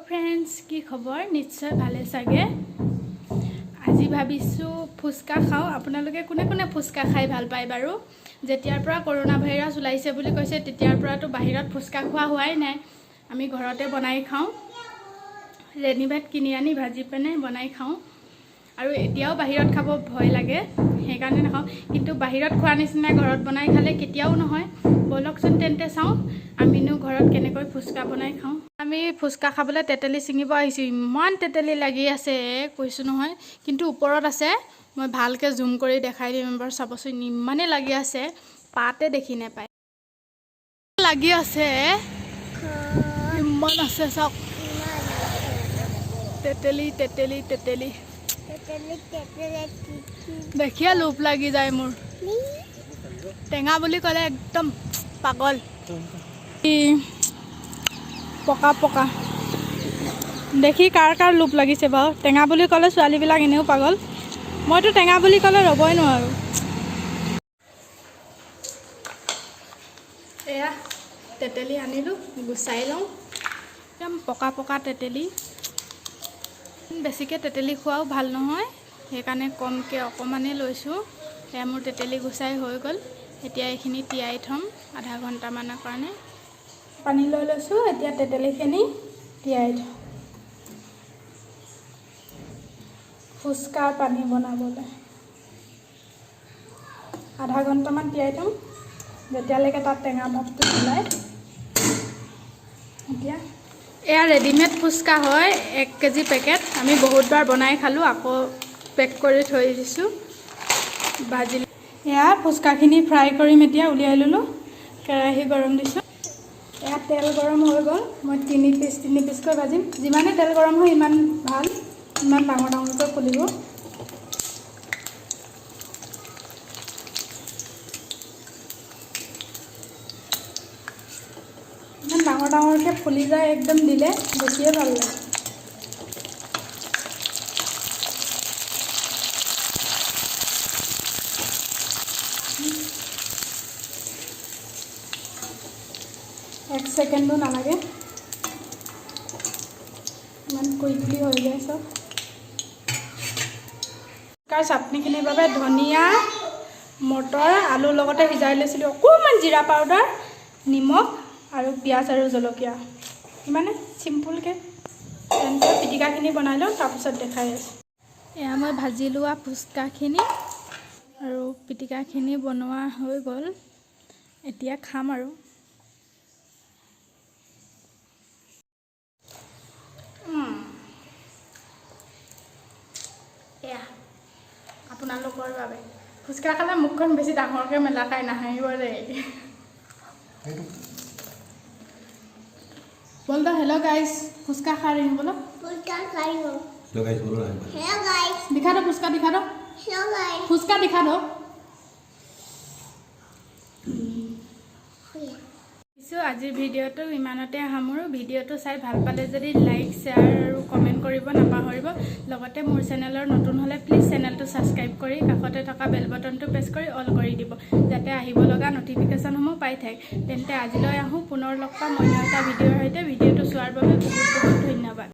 Friends, কি খবৰ? নিশ্চয় ভালে চাগে। আজি ভাবিছোঁ ফুচকা খাওঁ। আপোনালোকে কোনে কোনে ফুচকা খাই ভাল পায় বাৰু? যেতিয়াৰ পৰা কৰোণা ভাইৰাছ ওলাইছে বুলি কৈছে, তেতিয়াৰ পৰাতো বাহিৰত ফুচকা খোৱা হোৱাই নাই। আমি ঘৰতে বনাই খাওঁ, ৰেডিমেড কিনি আনি ভাজি পিনে বনাই খাওঁ। আৰু এতিয়াও বাহিৰত খাব ভয় লাগে, সেইকাৰণে নাখাওঁ। কিন্তু বাহিৰত খোৱাৰ নিচিনা ঘৰত বনাই খালে কেতিয়াও নহয়। ব'লকচোন তেন্তে চাওঁ, আমিনো ঘৰত কেনেকৈ ফুচকা বনাই খাওঁ। আমি ফুচকা খাবলৈ তেতেলী ছিঙিব আহিছোঁ। ইমান তেতেলী লাগি আছে, কৈছোঁ নহয়। কিন্তু ওপৰত আছে, মই ভালকৈ জুম কৰি দেখাই দিম এবাৰ, চাবচোন। ইমানেই লাগি আছে, পাতে দেখি নাপায়। লাগি আছে, ইমান আছে, চাওক। তেতেলী, তেতেলী, তেতেলী। দেখিয়ে লোভ লাগি যায় মোৰ। টেঙা বুলি ক'লে একদম পাগল। ই পকা পকা দেখি কাৰ কাৰ লোভ লাগিছে বাৰু? টেঙা বুলি ক'লে ছোৱালীবিলাক এনেও পাগল। মইতো টেঙা বুলি ক'লে ৰ'বই নোৱাৰোঁ। এয়া তেতেলী আনিলোঁ, গুচাই লওঁ। একদম পকা পকা তেতেলী। বেছিকৈ তেতেলী খোৱাও ভাল নহয়, সেইকাৰণে কমকৈ অকণমানেই লৈছোঁ। এয়া মোৰ তেতেলী গুচাই হৈ গ'ল। এতিয়া এইখিনি তিয়াই থ'ম আধা ঘণ্টামানৰ কাৰণে। পানী লৈ লৈছোঁ, এতিয়া তেতেলীখিনি তিয়াই থ'ম ফুচকাৰ পানী বনাবলৈ। আধা ঘণ্টামান তিয়াই থ'ম, যেতিয়ালৈকে তাত টেঙা ভাৱটো ওলায়। এতিয়া এয়া ৰেডিমেড ফুচকা হয়, 1 কেজি পেকেট। আমি বহুতবাৰ বনাই খালোঁ, আকৌ পেক কৰি থৈ দিছোঁ। ভাজি এয়া ফুচকাখিনি ফ্ৰাই কৰিম। এতিয়া উলিয়াই ল'লোঁ, কেৰাহী গৰম দিছোঁ। এয়া তেল গৰম হৈ গ'ল। মই তিনি পিচ তিনি পিচকৈ ভাজিম। যিমানে তেল গৰম হয় ইমান ভাল, ইমান ডাঙৰ ডাঙৰকৈ ফুলিব। ইমান ডাঙৰ ডাঙৰকৈ ফুলি যায় একদম, দিলে দেখিয়ে ভাল লাগে। এক ছেকেণ্ডো নালাগে, ইমান কুইকলি হৈ যায় চব। তাৰ চাটনিখিনিৰ বাবে ধনিয়া, মটৰ, আলুৰ লগতে সিজাই লৈছিলোঁ, অকণমান জিৰা পাউডাৰ, নিমখ আৰু পিঁয়াজ আৰু জলকীয়া, ইমানে চিম্পুলকৈ। তেন্তে পিটিকাখিনি বনাই লওঁ, তাৰপিছত দেখাই আছোঁ। এয়া মই ভাজি লোৱা ফুচকাখিনি আৰু পিটিকাখিনি বনোৱা হৈ গ'ল। এতিয়া খাম আৰু। এয়া আপোনালোকৰ বাবে। ফুচকা খালে মুখখন বেছি ডাঙৰকৈ মেলা খাই নাহাঁহিব দেই। बोल दो, हेलो गाइस, फुचका खा रही हूँ बोलो। फुचका खा रही हूँ। हेलो गाइस बोलो ना एक बार। Hello guys. दिखा दो, फुचका दिखा दो। Hello guys. फुचका दिखा दो। দিছোঁ। আজিৰ ভিডিঅ'টো ইমানতে সামৰোঁ। ভিডিঅ'টো চাই ভাল পালে যদি লাইক, শ্বেয়াৰ আৰু কমেণ্ট কৰিব নাপাহৰিব। লগতে মোৰ চেনেলৰ নতুন হ'লে প্লিজ চেনেলটো ছাবস্ক্ৰাইব কৰি কাষতে থকা বেল বটনটো প্ৰেছ কৰি অল কৰি দিব, যাতে আহিব লগা ন'টিফিকেশ্যনসমূহ পাই থাকে। তেন্তে আজিলৈ আহোঁ, পুনৰ লগ পাম অন্য এটা ভিডিঅ'ৰ সৈতে। ভিডিঅ'টো চোৱাৰ বাবে বহুত বহুত ধন্যবাদ।